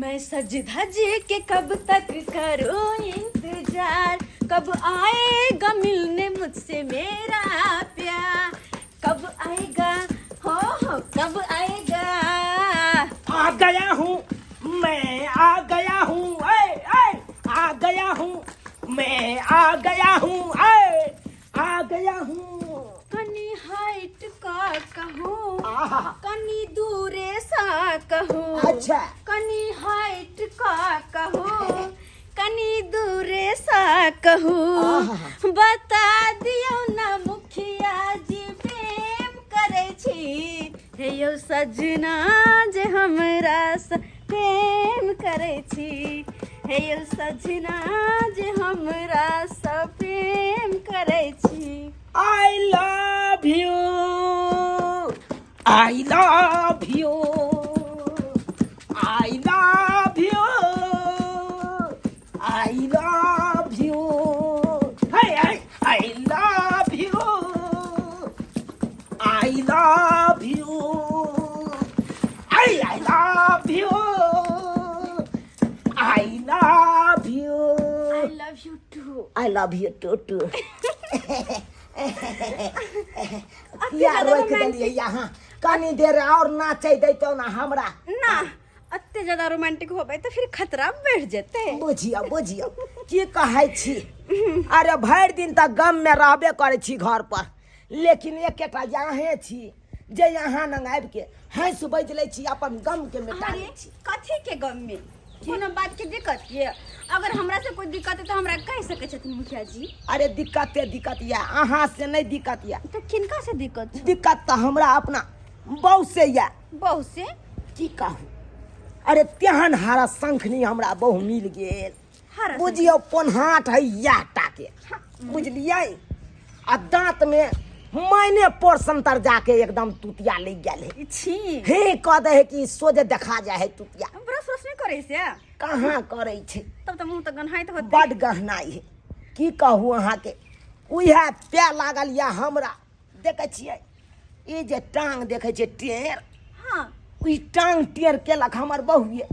मैं सज धज के कब तक करूं इंतजार, कब आएगा मिलने मुझसे मेरा प्यार, कब आएगा, हो हो कब आएगा। आ गया हूँ मैं, आ गया हूँ, ऐ ऐ आ गया हूँ मैं, आ गया हूँ, ऐ आ गया हूँ। कनी हाइट का कहूँ, आहा। कनी दूरे सा कहूँ। अच्छा। कनी हाइट का कहूँ, कनी दूरे सा कहूँ, आहा। बता दियौ ना मुखिया जी प्रेम करै छी, हे यौ सजना जे हमरा से प्रेम करै छी, हे यौ सजना जे हमरा से प्रेम करै छी। I love you, I love you, I love you, I love you, hey, hey, I love you, I love you, I love you, I love you. I love you too. I love you too too. अति किया ज्यादा रोकि romantic देलियै यहाँ? कनी देर और नाचै दैतौ ना हमरा। ना, अते ज्यादा रोमांटिक होबै तऽ फिर खतरा बढ़ जेतै। बुझियौ बुझियौ की कहै छी। अरे भरि दिन तऽ गम में रहबे करै छी घर पर, लेकिन एकेटा अहें छी जे यहाँ नंग आबि के हँसि बाजि लै छी, अपन गम के मिटा अरे लै छी। कथी के गम में? कोनो बात के दिक्कत ये? अगर हमरा से कोई दिक्कत है तो हमरा कह सके छथिन मुखिया जी। अरे दिक्कते दिक्कत यऽ, अहाँ से नहि दिक्कत यऽ। तो किनका से दिक्कत छै? दिक्कत तऽ हमरा अपना बहू से यऽ। बहू से? की कहू, अरे तेहन हारा शंखनी हमरा बहू मिल गेल। हारा शंखनी? बुझियौ पोन्हाट है इएह टा के, बुझलियै? आ दांत में मायने पोर्शन तर जाके एकदम तुतिया लग गेल है। छी। हे कह दे है कि सोझे देखा जाए है तुतिया। ब्रश व्रश नहीं करे से? कहाँ करे छै। तब तो मुंह तो गन्हाइत होते। बड गहनाई है, की कहू अहाँके। उएह प्या लागल यऽ हमरा। देखै छियै ई जे टांग देखै छियै टेढ़? हाँ। ई टांग टेढ़ केलक हमर बहुए।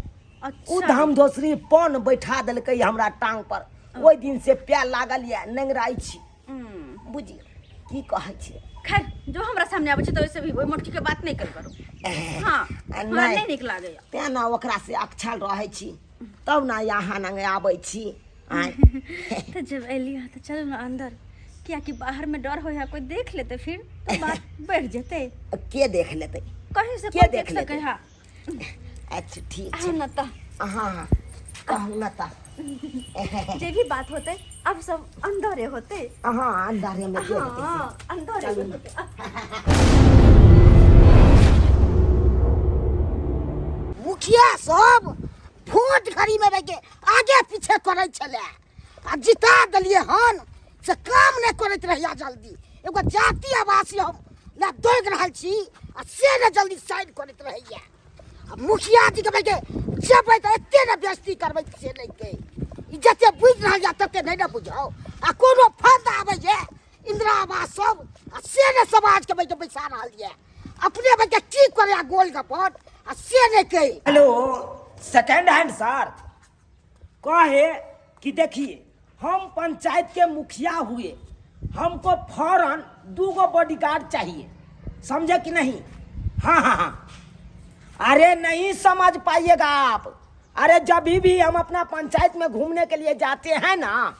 अच्छा। ओ धाम दोसरी पान बैठा देलकै हमरा टांग पर, ओहि दिन से प्या लागल यऽ, नेंगराइ छी। बुझियौ की कहै छियै। खैर जो हमरा सामने आबै छै तऽ ओहिसे भी ओहि मोटकी के बात नहि कल करू। हाँ, हमरा नहि। नहि नीक लागैया। तेँ ने ओकरा से अक्षल रहै छी तब ने यहाँ नंगे आबै छी। आँय। तऽ जब एली हँ तऽ चलू ने अंदर, कियाकि बाहर में डर होइ है कोई देख लेते फिर तो बात बढ़ जेते। के देख लेतै? कहीं से के कोई देख देख सके लेतै? है। अच्छा ठीक आउ छै। न तऽ। हाँ हाँ कहू न तऽ। जे भी बात होते अब सब अंदरे होते। हाँ, अंदरे में जे होतै से। हाँ, अंदरे चलू। होते। मुखिया सब वोट घड़ी में रह के आगे पीछे करै छलै आ जिता देलियै हन से काम नहि करैत रहिया जल्दी। एगो जाति आवासीय हम लए दौड़ि रहल छी आ से नहि जल्दी साइन करैत रहैया। आ मुखिया जी के भाई के जेबै तऽ एते ने बेइज्जती करबै से नहि के ई जते बुझि रहल या तते नहि ने बुझौ। आ कोनो फंड आबैए इंदिरा आवास सब आ से नहि समाज के भाई के बैसा रहल ये, अपने भाई के की करैया गोल गपट आ से नहि कहि। हेलो सेकेंड हैंड सर कहे कि देखिए हम पंचायत के मुखिया हुए, हमको फौरन 2 बॉडीगार्ड चाहिए, समझे कि नहीं? हाँ हाँ हाँ। अरे नहीं समझ पाइएगा आप। अरे जब भी हम अपना पंचायत में घूमने के लिए जाते हैं ना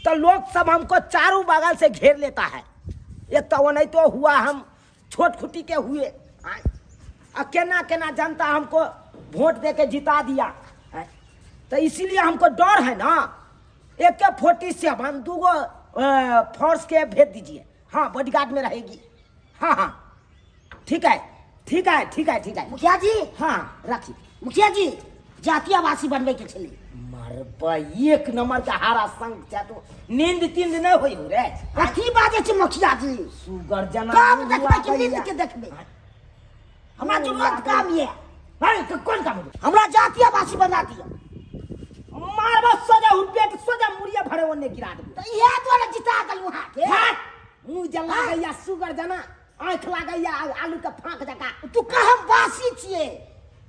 तो लोग सब हमको चारों बगल से घेर लेता है। एक तो वो नहीं तो हुआ हम छोट खुटी के हुए, आ केना केना जनता हमको वोट दे के जिता दिया है, तो इसीलिए हमको डर है ना। एक के फोर्टी सेवन 2 फोर्स के भेज दीजिए, हाँ बॉडीगार्ड में रहेगी। हाँ हाँ ठीक है ठीक है ठीक है ठीक है मुखिया जी। हाँ रखिए। मुखिया जी जाति आवासी बनबै के छलै। मरबा एक नंबर के हारा संग छै तो नींद तींद नहीं होई हो रे। कथी बाजै छै मुखिया जी? सुगर जना काम मुँह देखबै कि लागैया। नींद के देखबै? हमरा जरूरत काम ये। अरे तो कौन काम है? हमरा जाति आवासी बना दिअ। मारबा सोजा हुपेट सोजा मुड़िया भरे ओने गिरा देबो। तऽ इएह दुआरे जिता देलहुँ अहाँके। हट, मुँह जला गैया सुगर जना, आँखि लागैया आलू के फाँक जकाँ। तू कहम बासी छियै,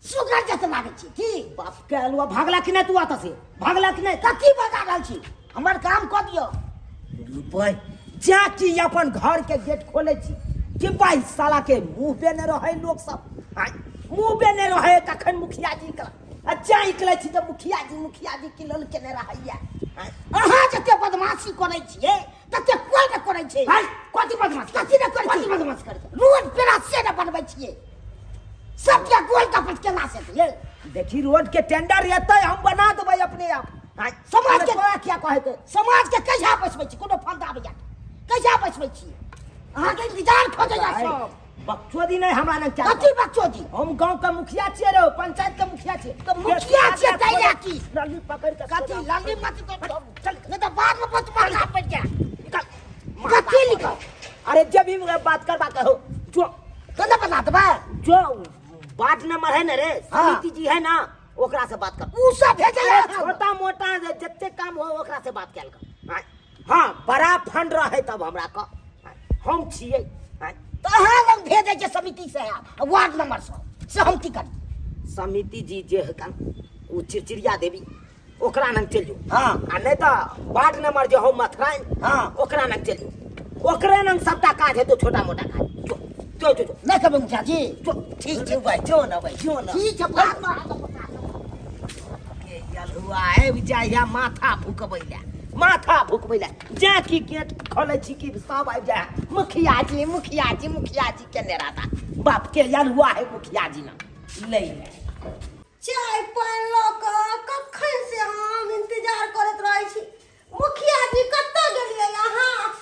सुगर जैसे लागै छी की? बाप के अलुआ, भागला कि नहि तू एतऽ से? भागला कि नहि? कथी भगा रहल छी? हमर काम कऽ दियौ। रुपै जा कि अपन घर के गेट खोले छी कि भाई साला के मुंह पे ने रहे लोग सब, आँय, मुंह पे ने रहे कखन मुखिया जी का, आ जा निकले छी तऽ मुखिया जी मुखिया जी की लोल केने रहैया, आँय। अहाँ जते बदमाशी करै छियै तते कोइ नहि करै छै। आँय, कथी बदमाशी? कथी नहि करै? कथी बदमाशी करै छै? रोड पेड़ा से नहि बनबै छियै, सबके गोल कपट केला से ये। देखी, रोड के टेंडर एतै, हम बना देबै अपने आप, आँय। समाज के- तोरा किया कहै के? समाज के कहिया बचबै छी? कोनो फंदा आबैया कहिया बचबै छी? अहाँके इंतजार खोजैया सब। बकचोदी नहि हमरा लग क्या। कथी बकचोदी? हम गांव के मुखिया छियै रे, पंचायत के मुखिया छियै। तऽ मुखिया छियै तै लए की? लल्ली पकड़ के कथी लल्ली मत तो चल, नहीं तऽ बाद में बहुत महंगा पड़ि जायत। निकल। कथी लिखो? अरे जब भी बात करबा के हो जो तो नहि बना देबै। जो वार्ड नंबर है ना रे, हाँ। समिति जी है ना, ओकरा से बात कर। उ सब भेजैया। अरे छोटा मोटा जे जते काम हो ओकरा से बात कयल कर। आँय, हाँ, बड़ा फंड रहे तब हमरा क, हम छियै, आँय। तऽ अहाँ लग भेजै छै समिति से आ वार्ड नंबर से हम की करी? समिति जी जे हकन ओ चिड़चिड़िया देवी, ओकरा नंग चलि जो। हाँ। आ नहि तऽ वार्ड नंबर जे हो मथराइन, हाँ। ओकरा नंग चलि जो, ओकरे नंग सबटा काज हेतौ, छोटा मोटा काज। जो जो जो जो। नहि कहबै मुखिया जी? जो, ठीक छै भाई, जो ना भाई, जो ना। ठीक छै, बाद में अहाँके बता देब। के यलहुआ आबि जाइया माथा फुकबै लए, माथा फुकबै लए। जा कि गेट खोलै छी कि सब आबि जाय, मुखिया जी मुखिया जी मुखिया जी केने रहता। बाप के यलहुआ है मुखिया जी ना लै ले। चाय पानि लऽ कऽ कखन से हम इंतजार करैत रहै छी। मुखिया जी, कतऽ गेलियै अहाँ?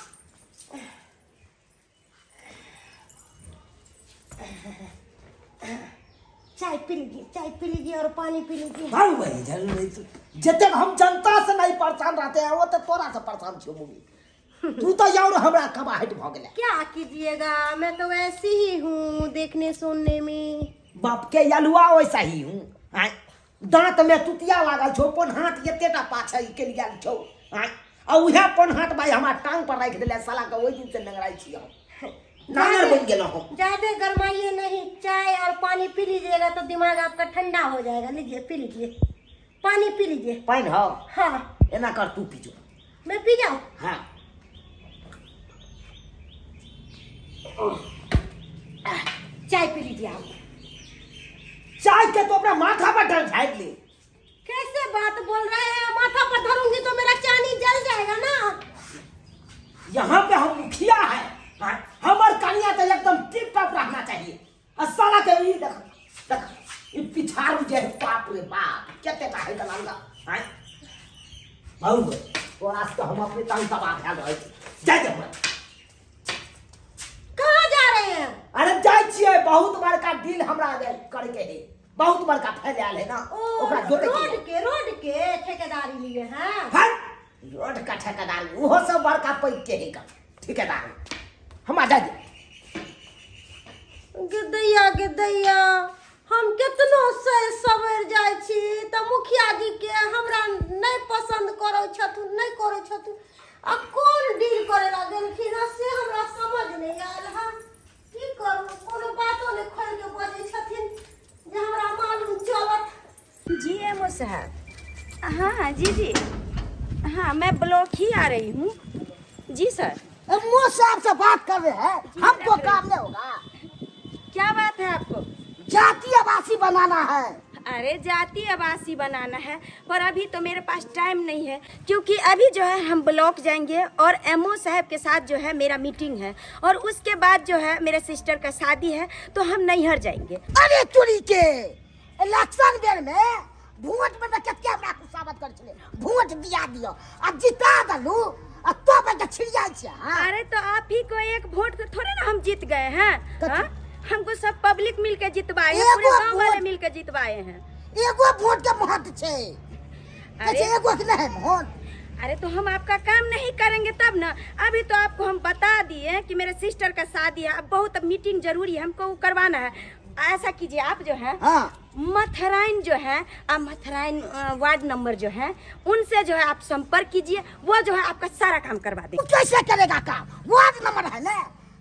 चाय पी लीजिए, चाय पी लीजिए और पानी पी लीजिए। भाऊ भाई, जरूर जतेक हम जनता से नहीं परेशान रहते हैं वो तो तोरा से परेशान छियो मुगी। तू तो और हमरा कबाहट भ गेलै। क्या कीजिएगा, मैं तो वैसी ही हूँ देखने सुनने में। बाप के यलुआ वैसा ही हूँ, आँय। दांत में तुतिया लागल छौ, पन हाथ एतेटा पाछा ई केल गेल छौ, आँय। आ उएह पन हाथ भाई हमरा टांग पर राखि देले साला के, ओहि दिन से नंगराइ छी हम, नांगर बनि गेलहुँ हम। ज्यादा गरमाइए नहीं, चाय और पानी पी लीजिएगा तो दिमाग आपका ठंडा हो जाएगा। लीजिए, पी लीजिए, पानी पी लीजिए। पानि हौ? हाँ। एना कर, तू पी जो। मैं पी जाऊँ? हाँ। चाय पी लीजिए आप। चाय के तो अपना माथा पर डर झाड़ि ले। कैसे बात बोल रहे हैं? माथा पर धरूंगी तो मेरा चानी जल जाएगा ना। यहाँ पे हम मुखिया है, हाँ? हमर कनिया तो एकदम टिप टॉप रहना चाहिए, आ साला के ई देख देख, ई पिछाड़ू जे है, बाप रे बाप, कते टा है दलांगा, हैं बहु, तोरा से तो हम अपने तंग तबाह भए रहल छी। जाय दे हमरा। कहाँ जा रहे हैं? अरे जाइ छियै, बहुत बड़का डील हमरा जे करे के है, बहुत बड़का फैल आयल है ना। ओ ओकरा जोते के रोड के, रोड के ठेकेदारी लिए हैं? हट, रोड का ठेकेदार ओहो सब बड़का पैघ के है का ठेकेदार, हमरा जाय दे। गिदैया गिदैया, हम केतनो से सवर जाइ छी तऽ मुखिया जी के हमरा नहि पसंद करै छथुन, नहि करै छथुन। आ कोन डील करे ला गेलखिन हँ से हमरा समझ नहि आयल हँ। की करू, कोनो बातो नहि खोलि के बजै छथिन जे हमरा मालूम चलत। जी एम ओ साहब, हाँ जी जी हाँ, मैं ब्लॉक ही आ रही हूँ जी सर। मो साहब से बात कर रहे हैं, हमको काम नहीं होगा। क्या बात है आपको? जाति आवासी बनाना है। अरे जाति आवासी बनाना है, पर अभी तो मेरे पास टाइम नहीं है, क्योंकि अभी जो है हम ब्लॉक जाएंगे और एमओ साहब के साथ जो है मेरा मीटिंग है, और उसके बाद जो है मेरे सिस्टर का शादी है, तो हम नैहर जाएंगे। अरे चोरी के इलेक्शन बेर में वोट में कते हमरा खुशामद कर छले, वोट दिया दियो आ जिता दलू आ तो बे छिड़िया छै। हाँ। अरे तो आप ही को एक वोट से थोड़े ना हम जीत गए हैं। कथी? हाँ? हमको सब पब्लिक मिलके जितवाए हैं, एगो पूरे गांव वाले वोट- मिलके जितवाए हैं। एगो वोट के महत्व छै। अरे कहै छै एगो के नहीं वोट। अरे तो हम आपका काम नहीं करेंगे तब ना। अभी तो आपको हम बता दिए कि मेरे सिस्टर का शादी है, अब बहुत मीटिंग जरूरी है, हमको वो करवाना है। ऐसा कीजिए आप जो है, हाँ, मथराइन जो है, आप मथराइन वार्ड नंबर जो है उनसे जो है आप संपर्क कीजिए, वो जो है आपका सारा काम करवा देंगे। वो कैसे करेगा काम? वार्ड नंबर है ना,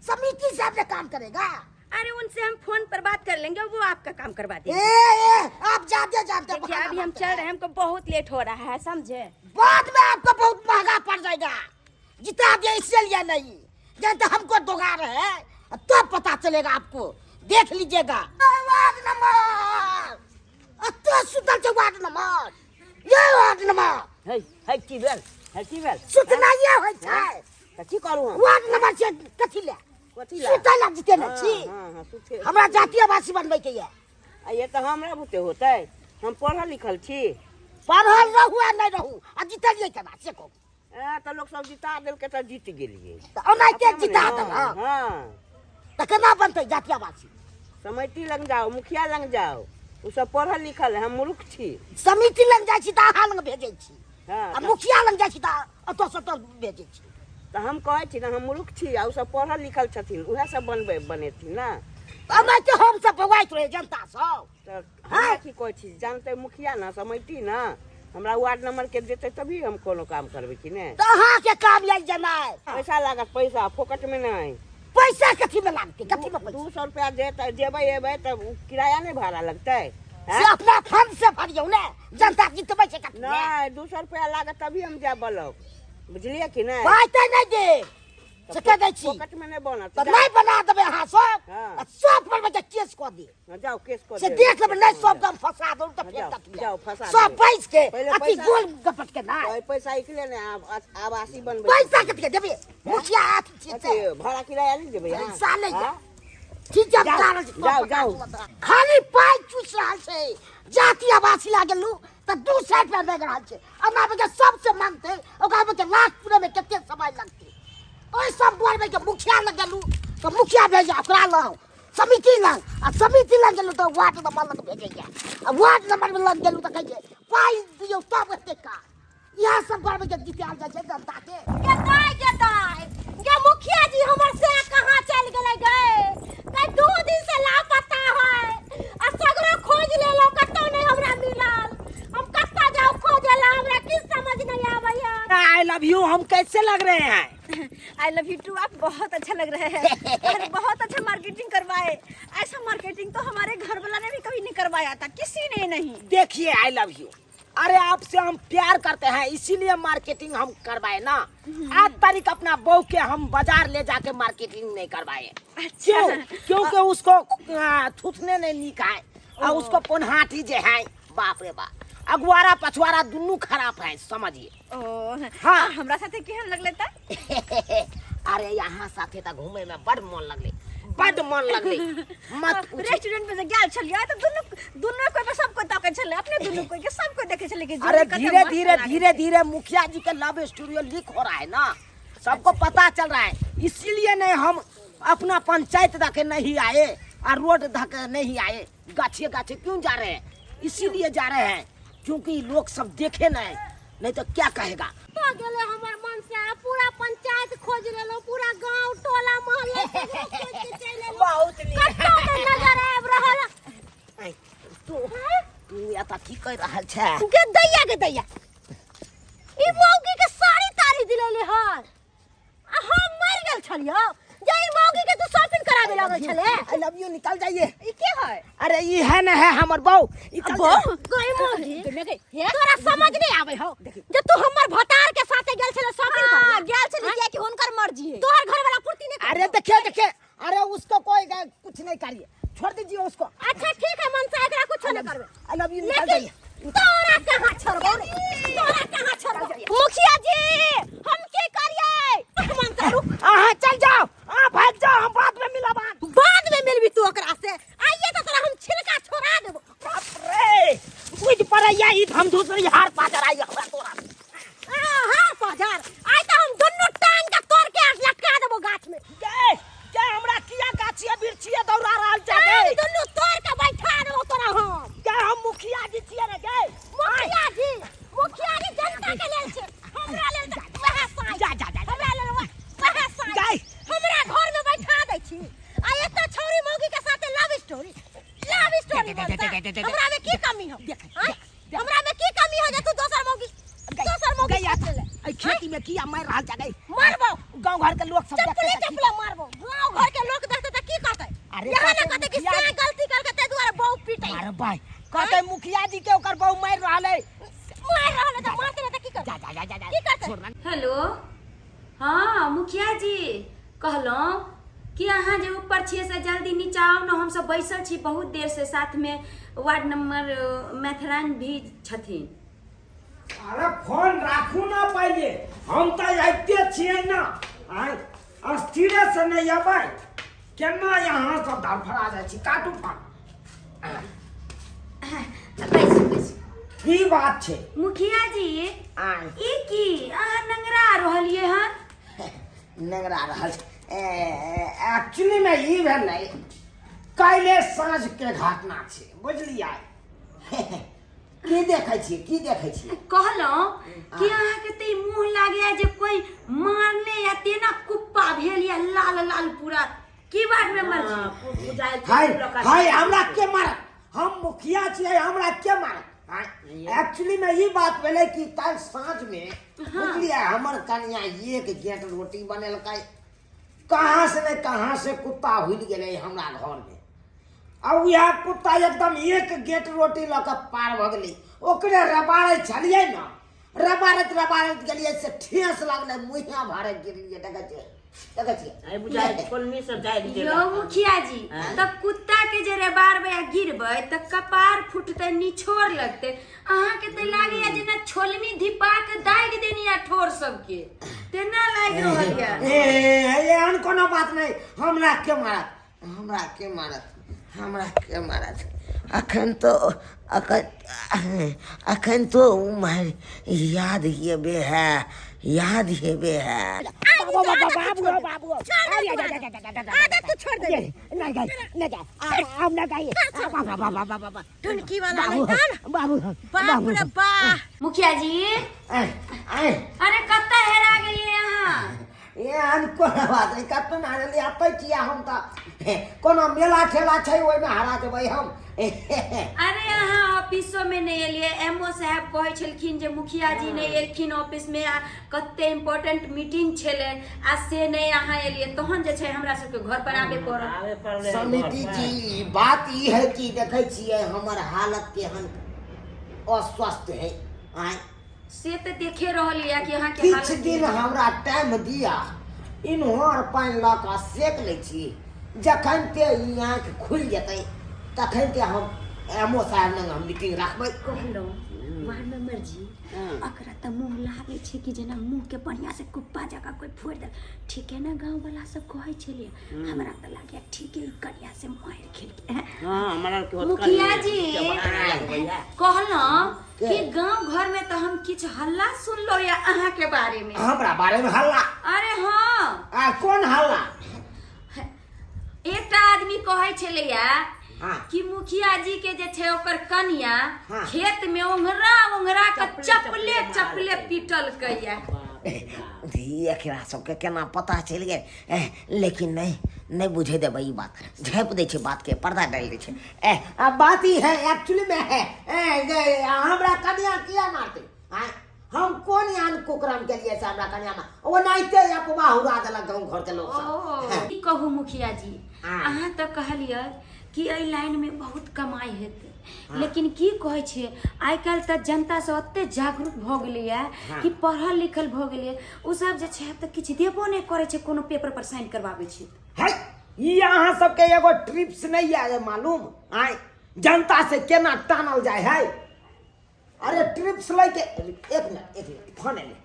समिति साहब ने काम करेगा। अरे उनसे हम फोन पर बात कर लेंगे, वो आपका काम करवा ए देंगे। ए, आप जाते जानते देखिए अभी हम चल रहे हैं, हमको बहुत लेट हो रहा है, समझे? बाद में आपको बहुत महंगा पड़ जाएगा। जिता दिया इसलिए नहीं, जानते हमको दोगा रहे हैं, तब पता चलेगा आपको, देख लीजिएगा। वार्ड नंबर अत सुतल छै, वार्ड नंबर ये वार्ड नंबर है है की भेल, है की भेल? सुतनाइए होइ छै। तऽ की करू हम? वार्ड नंबर से कथी ले? कथी ले? सुतै लए जीते ने छी। हाँ, हाँ, सुते। हमरा जातीय वासी बनबै के ये। आ ये तऽ हमरा बुते होतै, हम पढ़ल लिखल छी। पढ़ल रहू आ नहि रहू, आ जीतलियै केना से कहू? ए तऽ लोक सब जिता देलकै तऽ जीत गेलियै। तऽ ओनाहिते अपना मने, जिता हाँ, देलक। हाँ। तऽ केना बनतै जातीय वासी? समिति लग जाओ, मुखिया लग जाओ, ओ सब पढ़ल लिखल है, हम मूर्ख छी। समिति लग जाइ छी तऽ अहाँ लग भेजै छी। हाँ, आ मुखिया लग जाइ छी तऽ ओतऽ से ओतऽ भेजै छी। तऽ हम कहै छी ने, हम मूर्ख छी आ ओ सब पढ़ल लिखल छथिन, उएह सब बनबै बनेथिन ने। ओनाहिते हम सब बौआइत रहै जनता सब। तऽ हमरा की कहै छी, जानतै मुखिया ने, समिति ने, हमरा वार्ड नंबर के देतै तभी हम कोनो काम करबै कि नहि। तऽ अहाँके काम यऽ जेनाइ। पैसा लागत, पैसा फोकट में नहीं। पैसा कथी में लागतै? कथी में पैसा? 200 रुपया देतै, जेबै एबै तऽ उ किराया नहि भाड़ा लगतै? से अपना फंड से भरियौ ने, जनता जितबै छै कथी में? नहि, 200 रुपया लागत तभी हम जायब ब्लॉक, बुझलियै कि नहि? पाइ तऽ नहि देब से कह दै छी। फोकट में नहि बनत। तऽ नहि बना देबै अहाँ सब, हाँ। आ सब पर बच्चा केस कऽ देब। हाँ, जाओ केस कऽ से देब। देख लेबै, नहि सब दम फंसा दू तऽ फेर जाओ, कथी जाओ, फंसा सब देबै। बैस के पहिले अथी पैसा- गोल गपट के ना। ओहि पैसा इकले ने आवासी बनबै। पैसा कथी के देबै? मुखिया अथी छियै से। अथी, भाड़ा किराया नहि देबै अहाँ? पैसा नहि हाँ? ठीक छै, जाओ, जा रहल छी। जाओ, जाओ। खाली पाइ चूसि रहल छै। जाति आवासी लए गेलहुँ तऽ 200 रुपया मांगि रहल छै। एना बजे सबसे मांगतै, ओकरा बजे लाख पूरे में कते समय लगतै? ओहि सब बोलबै के मुखिया लग गेलहुँ तऽ मुखिया भेजै ओकरा लग, समिति लग, आ समिति लग गेलहुँ तऽ वार्ड नंबर लग भेजैया, आ वार्ड नंबर लग गेलहुँ तऽ कहै छै पाइ दियौ तब हेतै काज। इएह सब करबै के जितायल जाइ छै जनता के। गे दाइ, गे दाइ, गे मुखिया जी हमर से कहाँ चलि गेलै गे? गे 2 दिन से लापता है, आ सगरो खोज लेलहुँ, कतौ नहि हमरा मिलल। हम कतऽ जाउ खोजे ला, हमरा किछु समझ नहीं आबैया। I love you, हम कैसे लग रहे हैं? I love you to, आप बहुत अच्छा लग रहे हैं और बहुत अच्छा मार्केटिंग करवाए। ऐसा मार्केटिंग तो हमारे घर वाला ने भी कभी नहीं करवाया था, किसी ने नहीं। देखिए I love you, अरे आपसे हम प्यार करते हैं इसीलिए मार्केटिंग हम करवाए ना। आज तारीख अपना बहू के हम बाजार ले जाके मार्केटिंग नहीं करवाए। अच्छा। क्यों? क्योंकि उसको थूथने नहीं निकाय और उसको पोन्हाटी जे है, बाप रे बाप, अगुआरा पछुआरा दुनू खराब है, समझिए। ओ, हाँ। हमरा साथे केहन लगलै त? अरे यहाँ साथे त घूमे में बड़ मन लगलै, बड़ मन लगलै, मत पूछी। रेस्टोरेंट में जे गेल छलियै त दुनू दुनू कोई पे सब कोई ताकै छलै, अपने दुनू कोई के सब कोई देखै छलै कि जोड़ी अरे कते धीरे मस्त धीरे लागै धीरे छै। धीरे मुखिया जी के लव स्टोरी लीक हो रहा है ना, सबको पता चल रहा है, इसीलिए नहीं हम अपना पंचायत धके नहीं आए और रोड धके नहीं आए, गाछे गाछे क्यों जा रहे हैं? इसीलिए जा रहे हैं क्योंकि लोग सब देखे नहीं, नहीं तो क्या कहेगा। तो गेलै हमर मन से, आ पूरा पंचायत खोज लेलहुँ, पूरा गांव टोला मोहल्ला सब खोज के चलि एलहुँ। बहुत नीक। कतौ नहि नजर आबि रहल। ऐ, तू एतऽ की कहि रहल छै? गे दैया, गे दैया, ई मौगी के साड़ी ताड़ी दिलेले हन, आ हम मरि गेल छलियौ जे ई मौगी के तू शॉपिंग कराबे लागल छले। I love you, निकल जाइए। ई के है? अरे ई है न है हमर बहू। ई चल बहू? जा। गई मौगी। तोरा समझ नहीं आवे हो जे तू हमर भतार के साथे गेल छले शॉपिंग करे। हां, गेल छले किया कि हुनकर मर्जी है। तोहर घर वाला पूर्ति नहीं अरे देखिए देखिए, अरे उसको कोई कुछ नहीं करिए, छोड़ दीजिए उसको। अच्छा ठीक है मनसा, एकरा कुछ नहीं करबे। I love you, निकल लेकिन जाइए। तोरा कहाँ छोड़बो रे, तोरा कहाँ छोड़बो? मुखिया जी हम की करिए? मनसा रुक। अहाँ चल जाओ, अहाँ भाग जाओ, हम बाद में मिलब। बाद में मिलबी तू ओकरा से, आइए तो तोरा हम छिलका छोड़ा देबो। बाप रे, बुझ पड़ैया ई हम दूसरी हार पाजर आई हमरा तोरा। हार पाजर आइ तो हम दुनू टांग के तोड़ के लटका देबो गाछ में। गे, गे हमरा किया गाछिए बिरछिए दौड़ा रहल छै गे? टांग दुनू तोड़ के बैठा देबो तोरा हम। गे हम मुखिया जी छियै रे गे। मुखिया जी, मुखिया जी जनता के लेल छै, हमरा लेल तऽ वएह साइ। जा, जा, जा, जा। हमरा लेल वएह साइ। जाय। हमरा घर में बैठा दै छी, आ एतऽ छौरी मौगी के साथे love story, love story they, दे, दे, दे, दे, दे, दे। हमरा में की कमी हो? देख, आँय? देख, देख। हमरा में की कमी हो जे तू दोसर मौगी, दोसर मौगी गई खोज लेले? एहि खेती में किया मारि रहल छै गई? मारबो। गांव घर के लोग सब चप्पले देखते चप्पले मारबो। गांव घर के लोग देखते तऽ की कहतै? अरे यहाँ ना कहते कहते कि मुखिया से गलती करके ते दुआरे बहु पीटै। अरे भाई, कहते मुखिया जी के ओकर बहु मारि रहल है। मार रहल है त मारते ना त की करतै? जा जा जा जा जा। की करतै? छोड़ ना। हेलो, हँ मुखिया जी, कहलहुँ कि अहाँ जे ऊपर छियै से जल्दी नीचा आउ ने, हमसब बैसल छी बहुत देर से, साथमे वार्ड नंबर मैथरान भी छथिन। अरे फोन राखू ना पहिले, हम तऽ आबिते छियै ना। आइ अस्थिरे से नहि अबै, केना यहाँ सब धड़फड़ा जाइ छी। काटू फोन। बैसू बैसू। की बात छै? मुखिया जी, आइ ई की अहाँ नंगरा रहलियै हन? नंगरा रहल छै। एक्चुअली मे ई भेलै, काल्हि साँझ के घटना छै, बुझलियै? की देखै छियै, की देखै छियै? कहलहुँ कि अहाँके तऽ ई मुँह लागैया जे कोई मारने या तेना कुप्पा भेल या लाल लाल पूरा। की वार्ड मेंबर छी? हाय हाय, हमरा के मारत? हम मुखिया छियै, हमरा के मारत? एक्चुअली में ई बात भेलै कि काल्हि साँझ में, बुझलियै, हमर कनिया एक गेट रोटी बनेलकै, कहाँ से ने कहाँ से कुत्ता हुलि गेलै हमरा घर में, आ उएह कुत्ता एकदम एक गेट रोटी लऽ कऽ पार भऽ गेलै। ओकरे रबाड़ै छलियै ने, रबाड़ैत रबाड़ैत गेलियै से ठेस लगलै, मुँहे भारे गिरलियै। देखै छियै, देखै छियै। आइ बुझाइ छोलनी सब जाइ यौ मुखिया जी, तऽ कुत्ता के जे रेबारबै आ गिरबै तऽ कपार फुटतै, निछोर लगतै। अहाँके तऽ लागैया जेना छोलनी धिपा के दागि देनी आ ठोर सबके तेना लागि रहल यऽ। ए एहन कोनो बात नहि। हमरा के मारत? हमरा के मारत? हमरा के मारत? अखन तो अखन अखन तो उमर याद हेबे है, याद हेबे है। बाबू बाबू बाबू, आदत तो छोड़ दे। नहीं गई, नहीं गई, अब नहीं गई। बाबा बाबा बाबा बाबा, टुनकी वाला बाबू नहीं ना। बाबू। बाप रे बा। मुखिया जी, अरे कतऽ हेरा गेलियै अहाँ? एहन कोनो बात नहि, कतौ ने हरेलियै, एतै छियै हम। तऽ कोनो मेला ठेला छै, ओहिमे हरा जेबै हम? अरे अहाँ ऑफिसो में नहि एलियै। एमओ साहब कहै छलखिन जे मुखिया जी नहि एलखिन ऑफिस में, आ कते इम्पोर्टेंट मीटिंग छलै आ से नहि अहाँ एलियै, तहन जे छै हमरा सबके घर पर आबे पड़ल। आबे पड़लै। समिति जी, बात ई है कि देखै छियै हमर हालत केहन अस्वस्थ है। आँय? से तऽ देखे रहल यऽ कि अहाँके किछु हालत। दिन हमरा टाइम दिया, इन्होर पानि लऽ कऽ सेक लै छी। जखन ते ई आँखि खुलि जेतै तखन ते हम एमओ साहब लग हम मीटिंग राखबै। कहलहुँ वार्ड मेंबर जी, एकरा तऽ मुँह लागै छै कि जेना मुँहके बढ़िआँ से कुप्पा जकाँ कोइ फोड़ि देल। ठीके ने गाँव वाला सब कहै छलै? हमरा तऽ लागैया ठीके ई कनिया से मारि खेलकै। हाँ, हमरा के होत। मुखिया जी, भैया, कहलहुँ कि गांव घर में तो हम किछु हल्ला सुनलो या अहाँ के बारे में। हमरा बारे में हल्ला? अरे हाँ। आ कोन हल्ला? एकटा आदमी कहै छलैया कि मुखिया जी के जे छै ओकर कनिया खेत में ओंघरा ओंघरा के चपले चपले पीटलकैया। ई एकरा सबके केना पता चलि गेल? लेकिन नहि, नहि बुझे देबै ई बात। झाँपि दै छै बातके, पर्दा डालि दै छै। ए आ बात ई है, एक्चुअली में है ए, जे हमरा कनिया किया मारतै? आँय, हम कोन एहन कुकरम केलियै से हमरा कनिया मार? ओनाहिते अफवाह उड़ा देलक गाँव घरके लोक सब। ओ की कहू मुखिया जी, अहाँ तऽ कहलियै कि एहि लाइन में बहुत कमाई हेतै, लेकिन की कहै छियै, आइ काल्हि तऽ जनता सब ओते जागरूक भऽ गेलैया कि पढ़ल लिखल भऽ गेलैया, ओ सब जे छै तऽ किछु देबो नहि करै छै, कोनो पेपर पर साइन करबाबै छै। है, ई अहाँ सबके एगो ट्रिप्स नहीं आए मालूम? आय, जनता से केना टानल जाय है। अरे ट्रिप्स लैके, एक मिनट, एक मिनट, फोन एलै।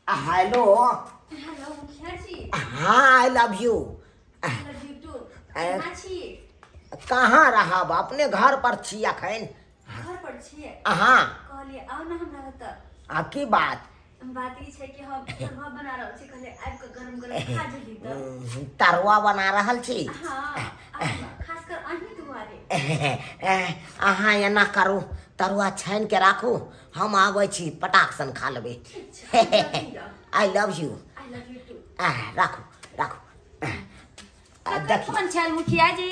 हेलो। हेलो मुखिया जी। हाँ, I love you. Love you too. कहाँ छी? कहाँ रहब, अपने घर पर छी अखन। घर पर छियै? हाँ। कहलियै आउ ने हमरा ओतऽ। आ की बात? बात ई छै कि हम तरुआ बना रहल छी, कहलियै आबि कऽ गरम गरम खा जही तऽ। तरुआ बना रहल छी? हाँ, आउ ने, खासकर अहीं दुआरे। अहाँ एना करू, तरुआ छानि के राखू, हम आबै छी, पटाक सन खा लेबै। ठीक छै, जल्दी आउ। I love you. I love you too. राखू राखू। आ, देखियौ। कोन छल मुखिया जी?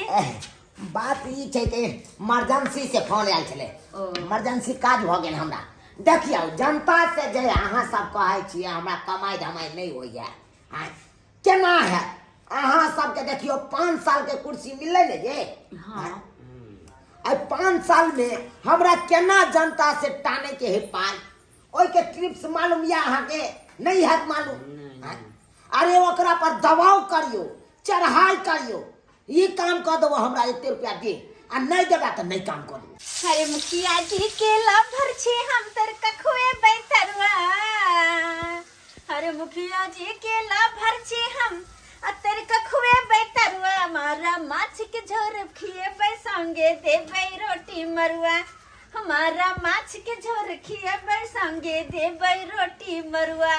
बात ई छै कि इमरजेंसी से फोन आयल छलै। ओ। इमरजेंसी काज भऽ गेल हमरा। देखियौ, जनता से जे अहाँ सब कहै छियै हमरा कमाइ धमाइ नहि होइए। आँय, केना है अहाँ सबके देखियौ 5 साल के कुर्सी मिललै ने ये। हाँ। आइ 5 साल में हमरा केना जनता से टाने के है पाइ, ओहिके ट्रिप्स मालूम यऽ अहाँके? नहीं हैत मालूम। आँय, अरे ओकरा पर दबाव करियौ, चढ़ाई करियौ, ई काम कऽ देबो हमरा एते रुपया दे, आ नहीं देबा तऽ नहीं काम कऽ देबो। अरे मुखिया जी के लभर छी हम तर कखुए बैतरवा। अरे मुखिया जी के लभर छी हम अतर कखुए बैतरवा। मारा माछ के झोर खिएबै संगे देबै रोटी मरुआ। हमारा माछ के झोर खिएबै संगे देबै रोटी मरुआ।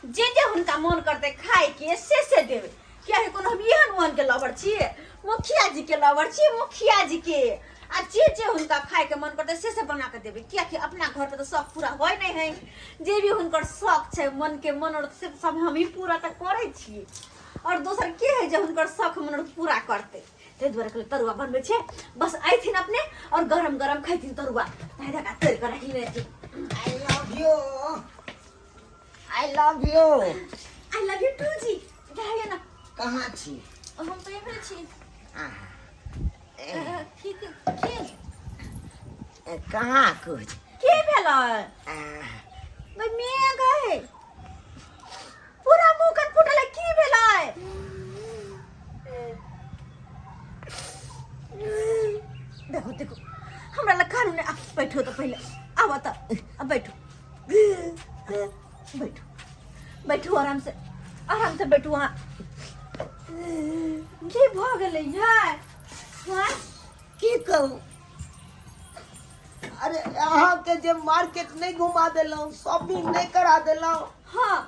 जे जे हुनका मन करतै खाय के से देबै। किया कोनो हम एहन मोहन के लवर छियै, मुखिया जी के लवर छियै, मुखिया जी के आ जे जे हुनका खाय के मन करतै से बना के देबै। कियाकि अपना घर पर तऽ शौक पूरा होइ नहि है, जे भी हुनकर शौक छै मन के मनोरथ से सब हम ही पूरा तऽ करै छियै। और दोसर के है जे हुनकर शौक मनोरथ पूरा करतै, ताहि दुआरे कहलियै तरुआ बनबै छियै, बस अयथिन अपने और गरम गरम खैथिन तरुआ। ताहि दुआरे तोड़ि कऽ राखि लेने छी। I love you, I love you. I love you too जी। जाइए ना। कहाँ छी? हम तऽ एम्हरे छी। आहा। की की कहाँ कुछ की भेलै? भाई मेघ है, पूरा मुंह कन फूटल है, की भेलै? देखो देखो हमरा लग खानू ने। बैठो तो पहले, आवा तो, अब बैठो बैठो बैठो आराम से, आराम से बैठो। वहाँ की भऽ गेलै यार? हाँ? की कहू, अरे अहाँके जे मार्केट नहीं घुमा देलहुँ, शॉपिंग नहीं करा देलहुँ। हाँ।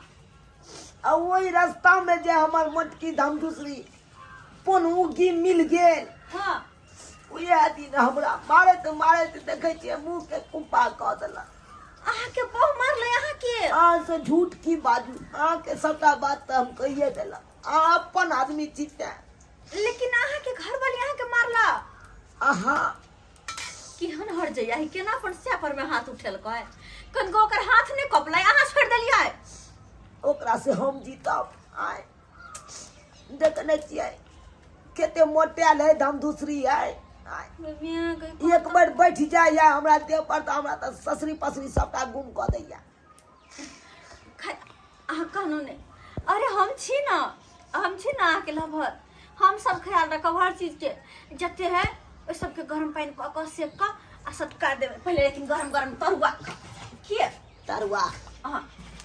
आ ओहि रास्ता में जे हमर मोटकी धमधुसरी पनउगी मिल गेल। हाँ। उएह दिन हमरा मारैत मारैत देखै छियै मुँह के कुप्पा कऽ देलक। अहाँके बहु मारलै अहाँके? अहाँ से झूठ की बाजू, अहाँके सबटा बात तऽ हम कहिए देलक, अहाँ अपन आदमी छी तें। लेकिन अहाँके घरवाली अहाँके मारला? अहाँ केहन हर जइया है, केना अपन स्या पर में हाथ उठेलकै, कनको ओकर हाथ नहि कपलै, अहाँ छोड़ि देलियै। ओकरा से हम जीतब। आय देखने छियै कते मोटायल है धमधुसरी है। आय एक बेर बैठ जाइया हमरा देह पर तऽ हमरा तऽ ससरी पसरी सबटा गुम कऽ दैया। अहाँ कहलहुँ नहि, अरे हम छी ना, हम छी ना अहाँके लभर, हम सब ख्याल रखब हर चीजके। जते है ओहि सबके गरम पानि कऽ कऽ सेक कऽ आ सटका देबै पहिले, लेकिन गरम गरम तरुआ किए? तरुआ। हाँ,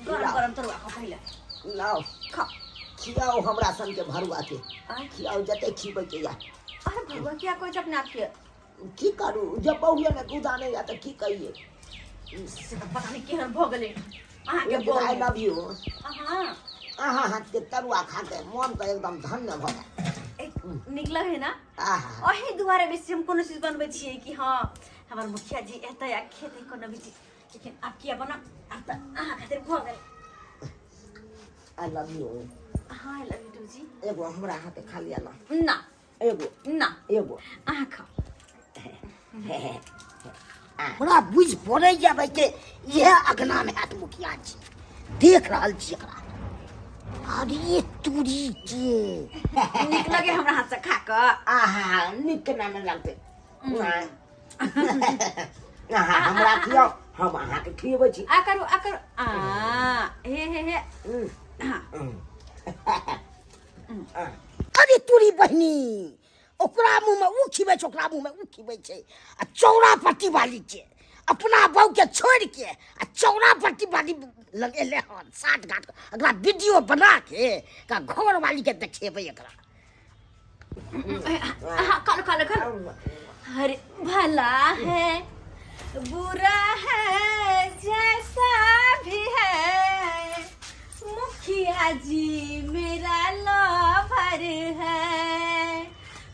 गरम गरम तरुआ खाओ पहिले। लाओ। खाओ। खियाओ हमरा सन के भरुआ के। आँय? खियाओ जते खिबै के या। अरे भरुआ किया कहै छै अपना आपके? की करू जब बहुए ने गुदा नहीं या तऽ की कहिए। से तऽ पता नहीं केहन भऽ गेलै अहाँके लेकिन बहु। I love you. हाँ। अहाँ हाथ के तरुआ खा के मन तऽ एकदम धन्य भऽ गेल। ए, नीक लगे ना? आहा। अही दुआरे बेसी हम कोनो चीज बनबै छियै कि हाँ हमर मुखिया जी एतै आ खेतै कोनो भी चीज, लेकिन आब किया बनाउ, आब तऽ अहाँ खातिर भऽ गेल। I love you. हाँ, I love you two जी। एगो हमरा हाथ खा लिया ना। ना। एगो। ना। एगो। अहाँ खाओ। हमरा बुझि पड़ैया भाई के इएह अगना में हैत मुखिया जी, देख रहल छी एकरा। अरे तूरी के नीक लगे हमरा हाथ से खा कऽ? आहा, नीक केना नहि लगतै। अहाँ हमरा खियाउ, हम अहाँके खियबै छी। आ करू, आ करू, आ हे हे हे। हाँ। अरे तूरी बहिनी, ओकरा मुँह में ऊ खिबै छै, ओकरा मुँह में ऊ खिबै छै। आ चौरा पट्टी वाली के अपना बहू के छोड़ के आ चौरा पट्टी वाली लग एलै हन साठ घाट। एकरा वीडियो बना के का घर वाली के देखेबै एकरा। हाँ, खा लो, खा लो, खा लो। अरे भला है बुरा है जैसा भी है, मुखिया जी मेरा लवर है,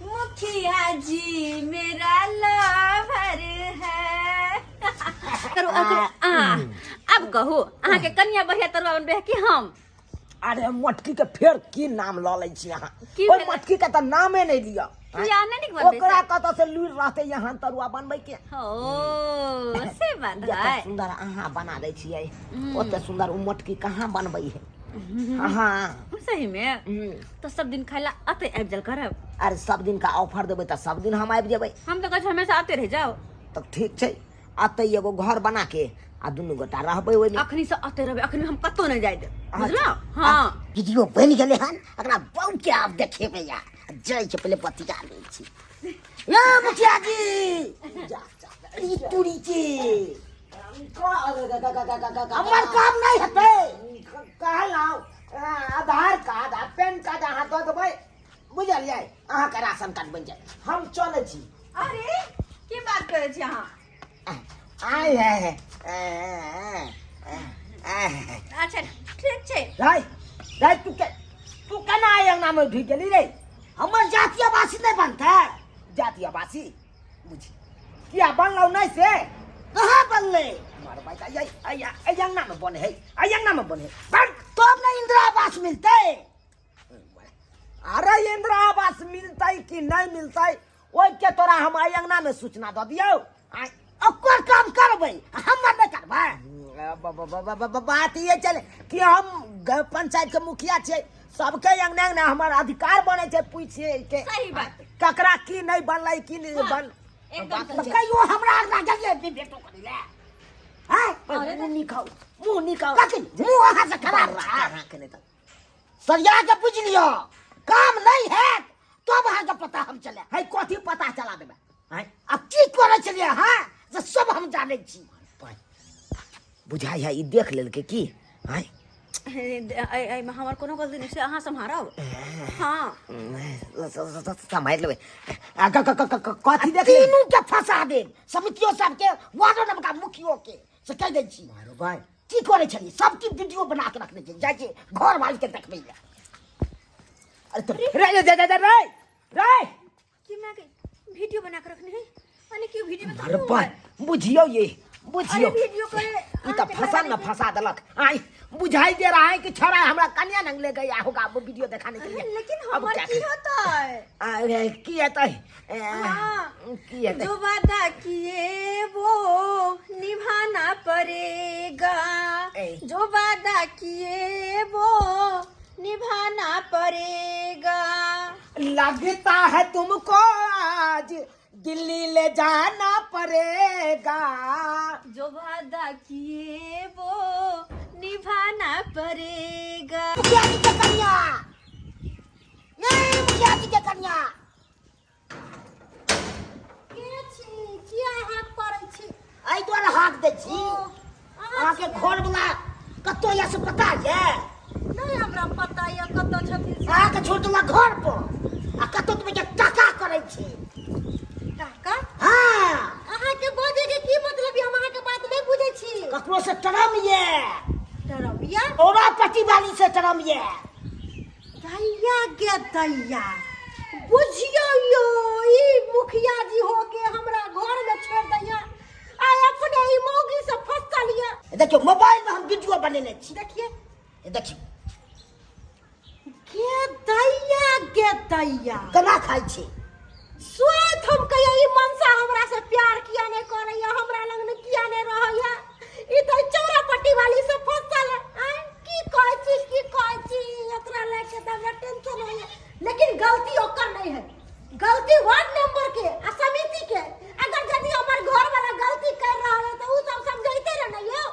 मुखिया जी मेरा लवर है। करू, आ करू, आ अब कहू अहाँके कनिया बढ़िया तरुआ बनबै है कि हम? अरे मोटकी के फेर की नाम लऽ लै छी अहाँ? की ओहि भेलै? मोटकी के तऽ नामे नहि लिअ। किया नहि नीक बनबै ओकरा छै? कतऽ से लुरि रहतै यहाँ तरुआ बनबै के? ओ से बात जते है। सुंदर अहाँ बना दै छियै ओते सुंदर ओ मोटकी कहाँ बनबै है। हाँ। सही में? तो सब दिन खाए ला अते आबि जाल करब। अरे सब दिन का ऑफर देबै तऽ सब दिन हम आबि जेबै। हम तऽ कहै छी हमेशा आते रहि जाओ। तऽ ठीक छै, अतै एगो घर बना के आ दुनू गोटा रहबै ओहिमे। अखनी से अते रहबै, अखनी हम कतौ नहि जाय देब, बुझलौ? हाँ। वीडियो बनि गेलै हन, एकरा बहु के आब देखेबै। या जाइ छै, पहिले बतिया लै छी। ये मुखिया जी, जा जा ई तुरी के हमर काम नहि हेतै। कहलहुँ आधार कार्ड आ पैन कार्ड अहाँ दऽ देबै, बुझलियै? अहाँके राशन कार्ड बनि जायत। हम चलै छी। अरे की बात करै छी अहाँ? आय है। अच्छा ठीक छै। राय राय, तू के तू केना आइ अंगनामे ढुकि गेली रे? हमर जातीय आवासी नहि बनतै? जातीय आवासी बुझी किया बनलौ नहि से? कहाँ बनलै? मार भाई, अइ अइ अइ अंगनामे बने है, अइ अंगनामे बने है बन। तब ने इंदिरा आवास मिलतै। अरे इंदिरा आवास मिलतै कि नहि मिलतै ओहिके तोरा हम अइ अंगनामे सूचना दऽ दियौ? आइ ओकर काम करबै, हमर नहि करबै? बात ये चले कि हम पंचायत के मुखिया छियै, सबके अंगना अंगना हमर अधिकार बनै छै पूछे के। सही बात। ककरा की नहि बनलै, की नहि बन। एकदम तऽ सही। कहियो हमरा अंगना गेलियै भेटो करै लए? आँय? मुँह निकाल, मुँह निकाल। कथी मुँह अहाँ से खराब छै? अहाँके नहि तऽ सरिया के बुझि लिअ, काम नहि हैत तब अहाँके पता हम चले है। कथी पता चला देबै? आँय? आब की करै छलियै अहाँ से सब हम जानै छी। बुझाइ है ई देख लेलकै की? आँय? एहिमे हमर कोनो गलती नहि छै, अहाँ सम्हारब। हाँ, सम्हारि लेबै। आ, कथी देख लेलकै? तीनू के फंसा देब, समितियो सबके, वार्डो नंबर मुखियो के, से कहि दै छी। मारो भाई, की करै छलियै सब की वीडियो बना के रखने छी, जाइ छी घर वाली के देखबै लए। अरे तो रे रे रे रे रे रे, की मैं के वीडियो बना के रखने है? अने क्यों वीडियो में? अरे भाई, बुझियो ये, बुझियो। अरे वीडियो करे ई तऽ फसल न फंसा देलक। आइ बुझाई दे रहा है कि छोड़ा हमरा कन्या नंग ले गया होगा वो वीडियो दिखाने के लिए। लेकिन अब हमर क्या की होतै? अरे की हेतै? हाँ। की हेतै? जो वादा किए वो निभाना पड़ेगा। ए। जो वादा किए वो निभाना पड़ेगा। लगता है तुमको आज दिल्ली ले जाना पड़ेगा। जो वादा किए वो निभाना पड़ेगा। मुखिया जी के कन्या, ये मुखिया जी के कन्या के छी? किया हाथ पड़ै छी? एहि दुआरे हाथ दै छी, अहाँके घर वाला कतौ यऽ से पता यऽ? नहि हमरा पता यऽ कतऽ छथिन से। अहाँके छोड़ देलक घर पर आ कतौ तुम्हें के टाका करै छी। टाका? हाँ। अहाँके बजै के की मतलब यऽ? हम अहाँके बात नहि बुझै छी। ककरो से टरम ये? डरब यऽ? औरा पटी वाली से टरम ये। दैया गे दैया, बुझियौ यौ, ई मुखिया जी हो के हमरा घर में छोड़ दैया आ अपने ई मौगी से फसल यऽ। देखियौ, मोबाइल में हम वीडियो बनेने छी। देखिए। देखियौ। गे दैया गे दैया, केना खाइ छी? सोच हम कहिया ई मनसा हमरा से प्यार किया नहीं करैया, हमरा लग में किया नहीं रहैया, ई तो चौरा पट्टी वाली से फसल है। आँय, की कहै छी, की कहै छी, एकरा लेके तऽ हमरा टेंशन होइया। लेकिन गलती ओकर नहीं है, गलती वार्ड मेंबर के आ समिति के। अगर यदि हमर घर वाला गलती कर रहल है तऽ उ सब समझैते रहे ना यौ।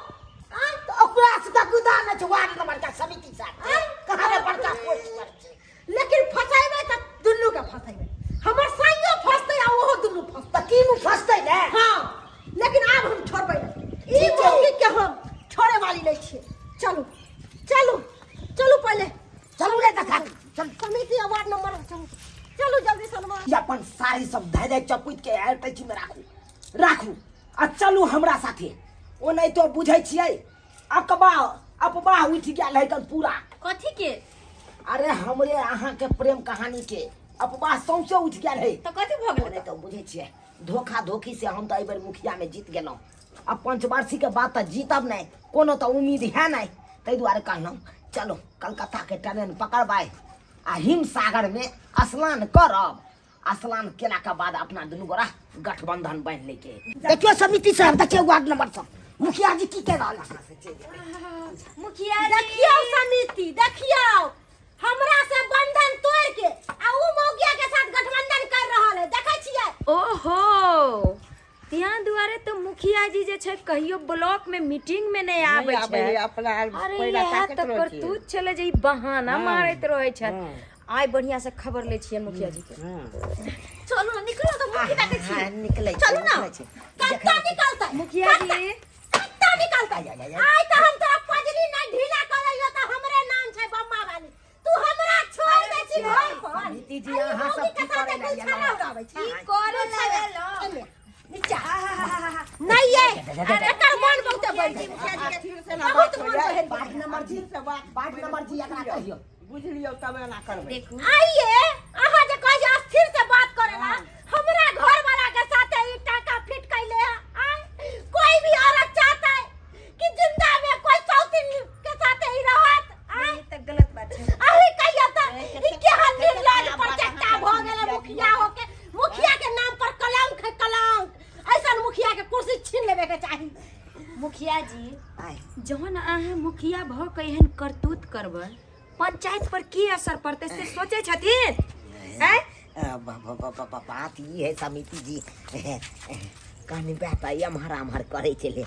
आँय? तऽ ओकरा से तऽ गुदा नहि छै वार्ड नंबर के समिति साहब आँय? कहाँ रे बड़का पोस्ट पर छै। लेकिन फंसेबै तऽ दुनू के फंसेबै, हमर साइयो फंसतै आ ओहो दुनू फंसतै। तऽ तीनू फंसतै ने? हाँ, लेकिन आब हम छोड़बै नहि ई ठीक छै। मौगी के, हम छोड़े वाली नहीं छियै। चलू चलू चलू, पहिले चलू रे देखा, चल। समिति वार्ड नंबर, चलू चलू जल्दी सलमा। ई अपन साड़ी सब धै धै चपुत के अटैची में राखू, राखू आ चलू हमरा साथे। ओ नहि तो बुझै छियै, अकबा अपवाह उठि गेल है कन पूरा। कथी के? अरे हमरे अहाँ के प्रेम कहानी के अपवाह सौंसे उठि गेल है। तऽ कथी भऽ गेलै? नहि तऽ बुझै छियै, धोखा धोखी से हम तऽ एहि बेर मुखिया में जीत गेलहुँ। अब पंचवार्षिक के बाद तऽ जीतब नहि, कोनो तऽ उम्मीद है नहि। ताहि दुआरे कहलहुँ चलो कलकत्ता के ट्रेन पकड़बै आ हिमसागर में स्नान करब। स्नान केला के बाद अपना दुनू गोरा गठबंधन बान्हि लैके। देखियौ समिति साहब, देखियौ वार्ड नंबर सब, मुखिया जी की कह रहल छै? मुखिया जी। देखियौ समिति, देखियौ, हमरा से बंधन तोड़ के आ उ मौगिया के साथ गठबंधन कर रहल है, देखै छियै? ओहो, त्यां दुआरे तो मुखिया जी जे छै कहियो ब्लॉक में मीटिंग में नहीं आबै आबै छै। है, अपना अरे पैरा इएह ताकैत तऽ रहै छै। करतूत छलै जे ई बहाना मारैत रहै छथि। आइ बढ़िया से खबर लै छियै मुखिया जी के। चलू ना, निकलो तो मुखिया के छी। हाँ, निकलै छी, चलू ना। निकलै छी। कत्ता निकलतै? मुखिया जी। कत्ता निकलतै? आइ तऽ हम तोरा पजरी नहि ढीला करैयो तऽ हमरे नाम छै बम्मा वाली। तू हमरा छोड़ दै छी घर पर। समिति जी, आ ई अहाँ सब मौगी के की साथे करै लए गुलछर्रा एलहुँ? उड़ाबै छी। की करे लए एलहुँ? एने, नीचा नहीं ये, एकर मन बहुते बढ़ गेल। अथिर से ना बहुत बात मन होइए। बढ़ि गेल। वार्ड नंबर जी, अथिर से बात वार्ड नंबर जी, एकरा कहियौ। बुझि लियौ तब एना करबै। देखू। आइए अहाँ जे कहै छी अस्थिर से बात करेला, हमरा घर वाला के साथे ई टाका फिट कैले है। आय कोई भी औरत चाहता है कि जिंदा में कोई सौतीन के साथे ही रहत? आय ई तऽ गलत बात छै। अही कहियो त ई केहन निर्लज प्रचट्टा भ गेलै मुखिया होके। मुखिया के नाम पर कलंक है, कलंक। ऐसन मुखिया के कुर्सी छीन लेवे के चाही। मुखिया जी, आय। जहन अहाँ मुखिया भऽ के एहन करतूत करबै, पंचायत पर की असर पड़तै से सोचै छथिन? आँय? बात ई है समिति जी, कनि बात एम्हर आम्हर करै छलै।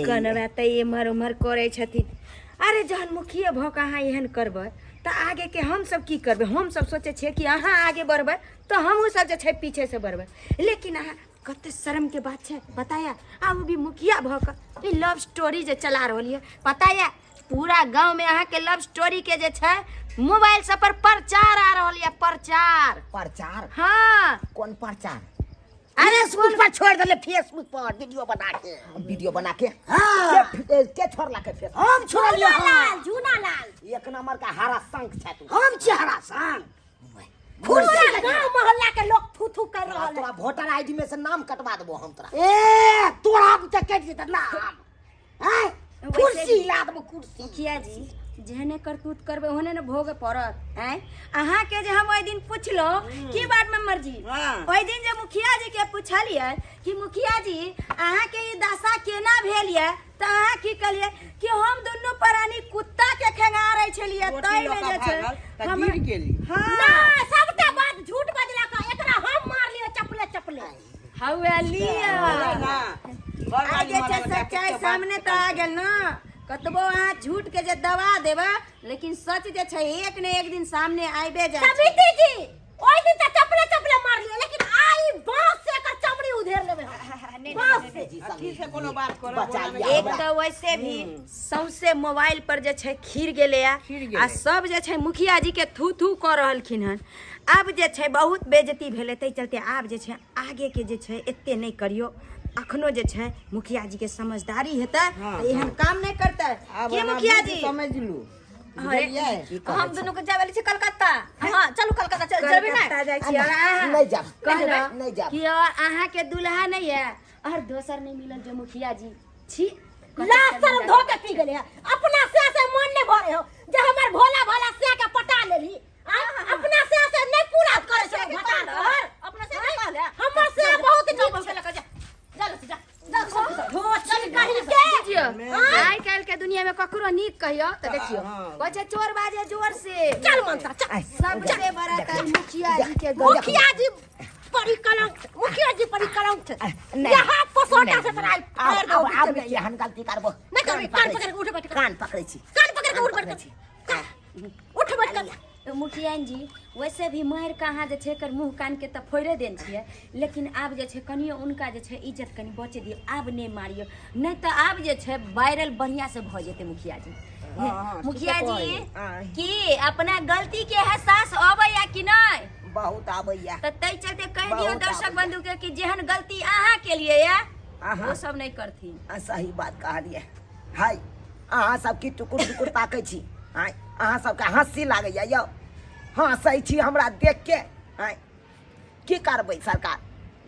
कनबा तऽ एम्हर उम्हर करै छथिन। अरे, जहन मुखिया भऽ कऽ अहाँ एहन करबै तऽ आगेके हमसब की करबै? हमसब सोचै छियै कि अहाँ आगे बढ़बै तऽ हमहूँ सब जे छै पीछेसँ बढ़बै, लेकिन अहाँ कते शर्मके बात छै पता यऽ? आ ओ भी मुखिया भऽ कऽ ई लव स्टोरी जे चला रहल यऽ, पता यऽ? पूरा गाँवमे अहाँके लव स्टोरी के जे छै मोबाइल सब पर प्रचार आ रहल यऽ, प्रचार। प्रचार? हाँ। कोन प्रचार? अरे, फेसबुक पर छोड़ देले, फेसबुक पर वीडियो बना के। वीडियो बना के? हाँ। के छोड़ला के फेसबुक? हम छोड़लिए। झूना हाँ। लाल, झूना लाल। एक नंबर का हरा शंख छै तू। हम चेहरा सन पूरा गांव मोहल्ला के लोग थू थू कर रहल है। तोरा वोटर आईडी में से नाम कटवा देबो हम तोरा। ए, तोरा भी तऽ कटि जेतै नाम। आँय, कुर्सी ला देबो, कुर्सी। मुखिया जी, जेहने करतूत करबै ओहने ने भोगे पड़त। आँय, अहाँके जे हम ओहि दिन पुछलहुँ की वार्ड मेंबर जी, हाँ। ओहि दिन जे मुखिया जी के पुछलियै कि मुखिया जी, अहाँके ई दशा केना भेल यऽ, तऽ अहाँ की कहलियै कि हम दुनू प्राणी कुत्ता के खेंगारै छलियै, रोटी ताहिमे लऽ कऽ जे छै भागल तऽ हम गिर गेली। हाँ। ना, सबटा बात झूठ बजला का, एकरा हम मारलियो चपले चपले। हौवे लिअ। ना, आ जे छै सच्चाई सामने तऽ आ गेल ना। कतबो अहाँ झूठ के जे दबा देबै, लेकिन सच जे छै एक ने एक दिन सामने आबे जाइ छै। समिति जी, ओहि दिन तऽ चपले चपले मारलियो, लेकिन आई बांस से एकर चमड़ी उधेर लेबै हम, बांस से। जी। अथी से कोनो बात करब, बचा ओना लिअ नहि। एक हमरा। तऽ वैसे भी सौंसे मोबाइल पर जे छै खीर गेलै खीर आ गेलै। सब जे छै मुखिया जी के थू थू कऽ रहलखिन हन। आब जे छै बहुत बेइज्जती भेलै, ताहि चलते आब जे छै आगे के जे छै एते नहि करियौ। अखनो जे छै मुखिया जी के समझदारी हेतै हाँ, तऽ एहन काम नहि करतै। आब के एना मुखिया बुझि जी समझ लू। अरे, बुझलियै? हम दुनू के जाय वाली छी कलकत्ता। हाँ, चलू कलकत्ता, चल चलबी ना? कलकत्ता जाइ छी और अहाँ नहीं जाब। कहलहुँ नहीं जाब। कि और अहाँ के दूल्हा नहीं है और दोसर नहीं मिलल जो मुखिया जी छी? लाज शरम धो के पी गेले है। अपना से से मन नहीं भरे हो जे हमर भोला भाला से के पटा लेली। आय, अपना से से नहीं पूरा करे छै भटा तोहर। अपना से के कहले? हमर से बहुत नीक छै। जा जा जा जा। धोची कहीं के। बुझियौ, आइ काल्हि के दुनिया में ककरो नीक कहियौ तऽ देखियौ कहै छै चोर बाजे जोर से। चल मनसा, चल। सबसे बड़ा तऽ मुखिया जी के गलती। मुखिया जी परी कलंक, मुखिया जी परी कलंक छै। नहीं। यहाँ पसोटा से तोरा आब मार आब दो। आब नहीं एहन गलती करबो। नहीं करबै। कान पकड़ के उठ बैठ कर। कान पकड़ै छी। कान पकड़ के उठ बैठ पकड़ै कर। छी। उठ बैठ कर। तो मुखिया जी, वैसे भी मारि कऽ अहाँ जे छै एकर मुँह कानके तऽ फोड़े देने छियै, लेकिन आब जे छै कनियो हुनका जे छै इज्जत कनि बचे दियौ। आब नहि मारियौ, नहि तऽ आब जे छै वायरल बढ़िआँसँ भऽ जेतै मुखिया जी। हाँ, मुखिया ठीके जी, कहै। की अपना गलती के एहसास अबैया कि नहि? बहुत आबैया। तऽ ताहि चलते कहि दियौ बहुत दर्शक आबैया। बंधु के कि जेहन गलती अहाँ केलियै या अहाँ। ओ सब नहि करथिन। आ, सही बात कहलियै। हाय, अहाँ सब की टुकुर टुकुर ताकै छी? आँय, अहाँ सबके हँसी लागैया यौ? हँसै छी हमरा देख के? आँय, की करबै सरकार,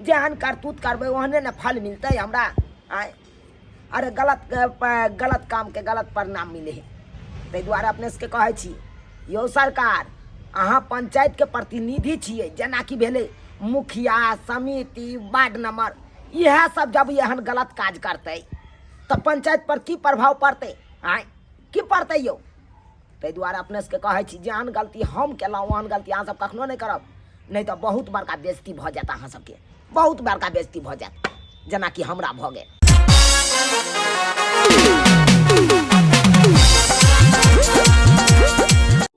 जेहन करतूत करबै ओहने ने फल मिलतै हमरा। आँय, अरे, गलत गलत कामके गलत परिणाम मिले है। ताहि दुआरे अपने सबके कहै छी यौ सरकार, अहाँ पंचायतके प्रतिनिधि छियै, जेनाकि भेलै मुखिया, समिति, वार्ड नंबर, इएह सब जब एहन गलत काज करतै तऽ पंचायत पर की प्रभाव पड़तै? आँय, की पड़तै यौ? ताहि दुआरे अपने सबके कहै छी, जेहन गलती हम केलहुँ ओहन गलती अहाँ सब कखनो नहि करब, नहि तऽ बहुत बड़का बेइज्जती भऽ जायत अहाँ सबके, बहुत बड़का बेइज्जती भऽ जायत, जेनाकि हमरा भऽ गेल।